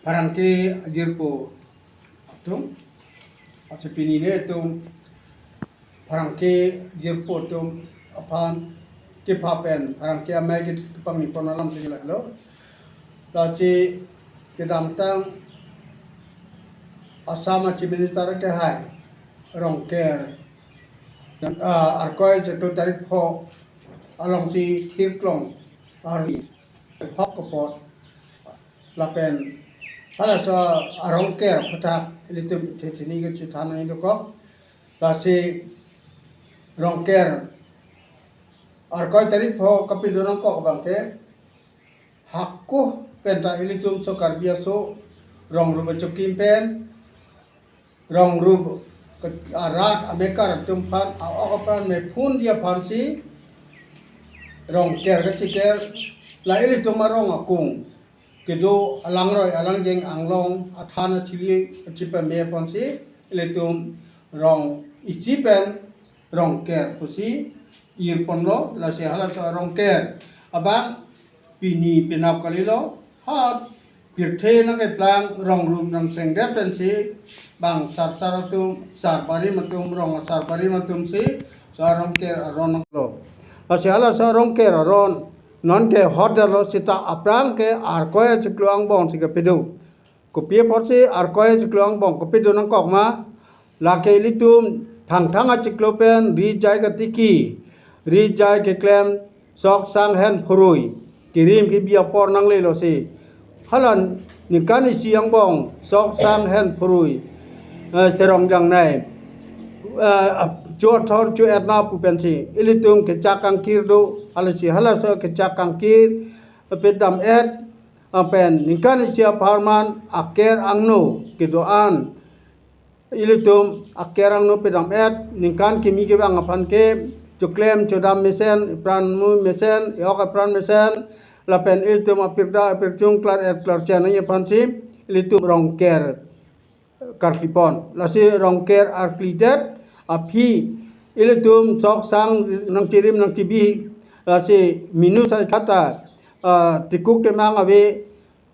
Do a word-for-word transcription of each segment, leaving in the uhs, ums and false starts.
Pherangke jirpo atum, achi pini netum pherangke jirpo atum aphan kepha pen pherangke amei ke kepangni pon alam si lahelo. Lasi kedamtang Assam a Chief Minister kehai Rongker, ah, Arkoi chiklo tarik pho alongsi thirklong arni hok kepot lapen halaso a Rongker aphuthak ilitum the chini kachethan nangji dokok. Lasi Rongker Arkoi tarik pho kapidun nangkok abangke hako penta ilitum so Karbi aso rong rup achokim pen rong rup ke-, arat amekar atum aphan a-ok apran mephunji aphansi Rongker kachiker, la ilitum arong akung kedo alangroi alangjeng anglong athan athili achipame aphansi ilitum rong isi pen Rongker pusi irponlo. Lasi halaso Rongker abang pini penap kalilo, ha pirthe nangkeplang rong rup nangsengdet pensi bang sarsar atum, sarbarim atum, rong asarbarim atumsi so Rongker aron nanglo. Lasi halaso Rongker aron non ke hot detlo seta aphrang ke Arkoi achiklo angbong si kepido. Kopi apotsi Arkoi achiklo angbong kapidun nangkok ma? Lake ilitum Thangthang achiklo pen Rijai katiki, Rijai keklem Sok Sang Hen Phurui, kirim kibi apor nanglelosi. Hala ningkan isi angbong Sok Sang Hen Phurui, eh, Serong Jangnai, eh, ap-, chuthor chu etna pu pensi ilitum kechak kangkir do, halasi halaso kechak kangkir pedam et, lapen ningkan isi apharman aker angno kedo-an ilitum aker angno pedam et, ningkan kimi kevang aphan ke choklem chodam mesen, pran mu mesen, e-ok apran mesen, lapen ilitum apirdak apirchung klar et klar chen nangji aphansi ilitum Rongker karklipon. Lasi Rongker arklidet aphi ilitum Sok Sang nangchirim nangchibi, lasi minu sai khata, ah, tikuk kemang ave,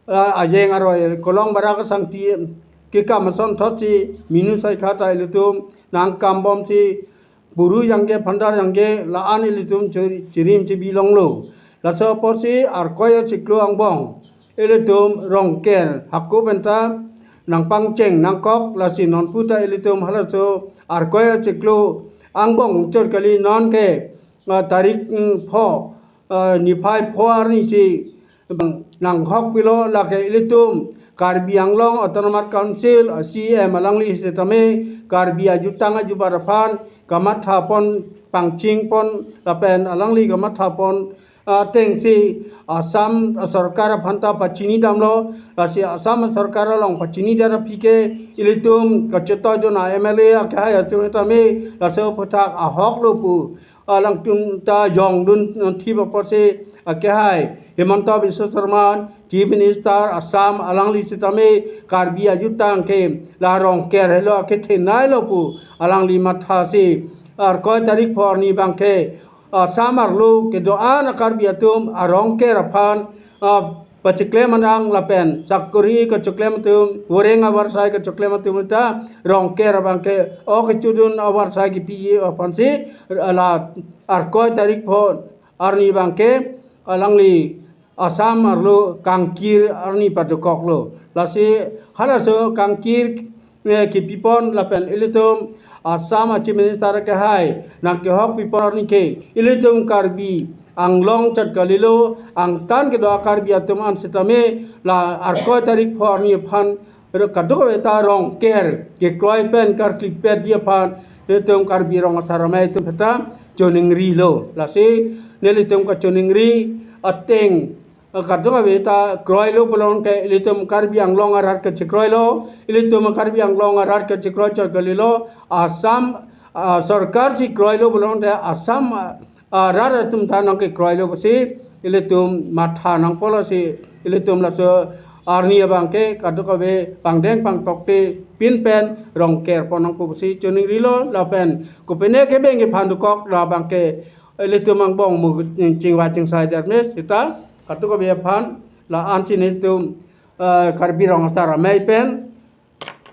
ah, ajeng aroi kolong barak sangti kekam asonthotsi minu sai khata ilitum nangkambomsi buru jangke phandar jangke la-an ilitum chiri-, chirim chibi longlo. Laso apotsi Arkoi achiklo angbong ilitum Rongker hako penta nangpangcheng nangkok, lasi non puta ilitum halaso Arkoi achiklo angbong chot kali non ke, ah, tarik, mm, pho, ah, niphai pho arnisi bang nanghok pilo. Lake ilitum Karbi Anglong Autonomous Council, ah, C E M alangli sitame Karbi ajutang ajubar aphan kamathapon, pangchingpon lapen alangli kamathapon, ah, atengsi Assam, ah, sorkar aphanta pachini damlo. Lasi Assam, ah, sorkar along pachinidet aphi ke ilitum kachetoi dun a M L A akehai atum tame laso aphuthak ahoklo pu alangtum ta jongdun thip apotsi akehai Himanta Biswa Sarma, Chief Minister Assam alangli sitame Karbi ajutang ke la Rongker helo akethenei lo pu alangli mathasi Arkoi tarik pho arni abangke Assam arlo kedo-an a Karbi atum a Rongker aphan, ah, pachiklem anang lapen sakori kachiklem atum, voreng avarsai kachiklem atum ta Rongker abangke ok kechudun avarsai kipi aphansi la Arkoi tarik pho arni abangke alangli Assam arlo kangkir arni padokoklo. Lasi halaso kangkir, eh, kipipon lapen ilitum Assam a Chief Minister kehai nangkehok pipon arni ke ilitum Karbi Anglong chot kalilo, angtan kedo a Karbi atum an sitame la Arkoi tarik pho arni aphan ro kadokave ta Rongker kekroi pen karklipetji aphan nelitum Karbi Rong Asar Amei atum pheta choningrilo. Lasi nelitum kachoningri ateng, eh, kadokave ta kroilo pulote ilitum Karbi Anglong arat kachekroilo, ilitum Karbi Anglong arat kachekroi chot kalilo, Assam, ah, sorkar si kroilo pulote Assam, ah, arat atum ta nangkekroilo pusi ilitum matha nangpolo si ilitum laso arni abangke kadokave pangdeng pangtokte pinpen Rongker pon nangpo pusi choningrilo lapen kopine kebeng kephan dokok la abangke ilitum angbong mu chingvai chingsai dermes seta kadokave aphan la-ansi nelitum, eh, Karbi Rong Asar Amei pen,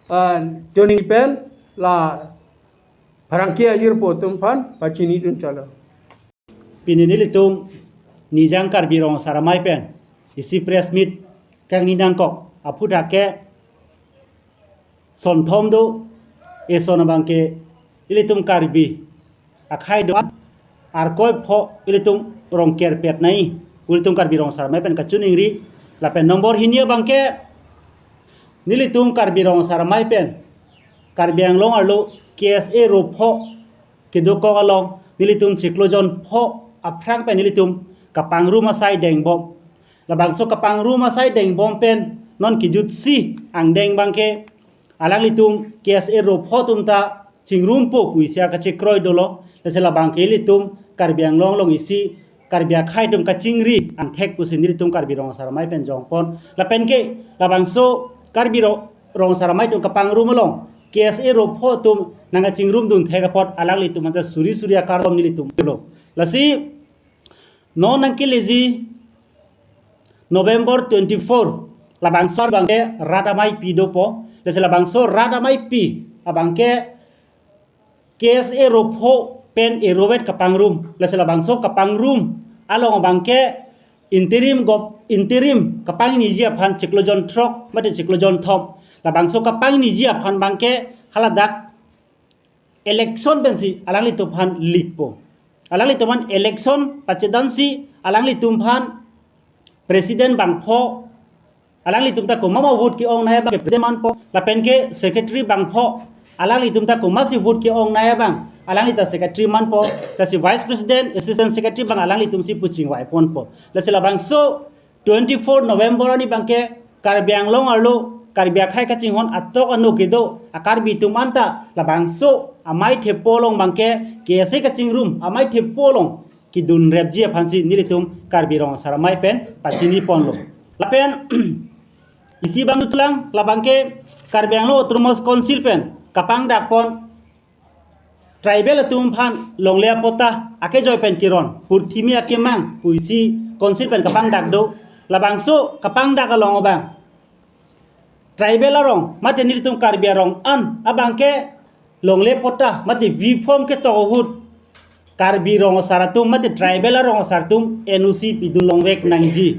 eh, tuning pen la pherangke ajirpo atum aphan pachinidun chalo. Pini nelitum Nijang Karbi Rong Asar Amei pen isi press meet kangni nangkok aphuthak ke sonthom do. Eson abangke ilitum Karbi akhei do-an, Arkoi pho ilitum rong kerpet nai, ilitum Karbi Rong Asar Amei pen kachiningri. Lapen nombor hini abangke nelitum Karbi Rong Asar Amei pen Karbi Anglong arlo K S A ro pho kedokok along nelitum chiklo jon pho aphrang pen nelitum kapangrum asai dengbom. Labangso kapangrum asai dengbom pen non kejutsi angdeng abangke alanglitum K S A ro pho atum ta chingrumpo pusi kachekroi dolo. Lasi labangke ilitum Karbi Anglong along isi Karbi akhei atum kachingri angthek pusi nelitum Karbi Rong Asar Amei pen jongpon. Lapen ke labangso Karbi Ro-, Rong Asar Amei atum kapangrum along K S A ro pho atum nangkachingrumdun thek apot alanglitum anta suri suri akardom nelitum lo. Lasi non nangkeleji November twenty-four, labangso abangke rat ameipi dopo. Lasi labangso rat ameipi abangke K S A ro pho pen erovet kapangrum. Lasi labangso kapangrum along abangke interim gov-, interim kapangniji aphan chiklo jon throk mate chiklo jon thom. Labangso kapangniji aphan abangke haladak election pensi alanglitum aphan likpo. Alanglitum aphan election pachedansi alanglitum aphan president bangpho, alanglitum ta komat ma vote ke-ongnei abang ke president manpo, lapen ke secretary bangpho, alanglitum ta komatsi vote ke-ongnei abang alangli ta secretary manpo, lasi vice president, assistant secretary abang alanglitumsi puchingvaiponpo. Lasi labangso twenty-four November arni abangke Karbi Anglong arlo Karbi akhei kachinghon atok ano kedo a-Karbi atum anta labangso amei thepo along abangke K S A kachingrum amei thepo along kedunrepji aphansi nelitum Karbi Rong Asar Amei pen pachiniponlo. Lapen isi abang dutlang, labangke Karbi Anglong Autonomous Council pen kapangdakpon tribal atum aphan longle apota akejoi pen keron, purthimi akemang pusi council pen kapangdak do. Labangso kapangdak along abang tribal arong mate nelitum Karbi arong an abangke longle pota mate V form ketok ahut Karbi Rong Asar atum mate tribal arong asar atum N O C pidun longvek nangji.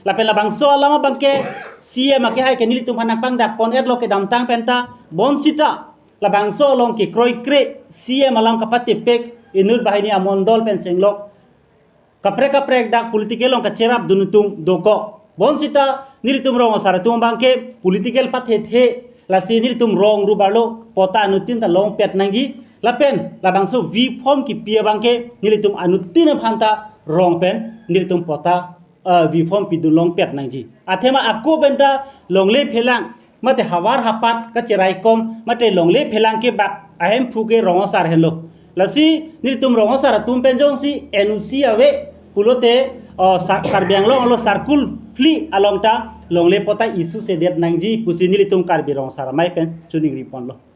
Lapen labangso alam abangke C M akehai ke nelitum aphan nangpangdakpon-etlo kedamtang penta, bonsita labangso along kekroikre C M alam kapatepek inut banghini amondol pen chenglok kaprek kaprek dak political along kacherapdun atum dokok. Bonsita nelitum rong asar atum abangke political pathethe, lasi nelitum rong rup arlo pota anuttin ta longpet nangji. Lapen labangso V form kipi abangke nelitum anuttin aphanta rong pen nelitum pota, eh, V form pidun longpet nangji. Athema ako penta longle phelang mate havar hapat kacheraikom mate longle phelang kebak ahemphu ke rong asar henlo. Lasi nelitum rong asar atum pen jongsi N O C ave pulote, oh, sa-, Karbi Anglong arlo circle phli along ta longle pota issue sedet nangji pusi nelitum Karbi Rong Asar Amei pen choningriponlo.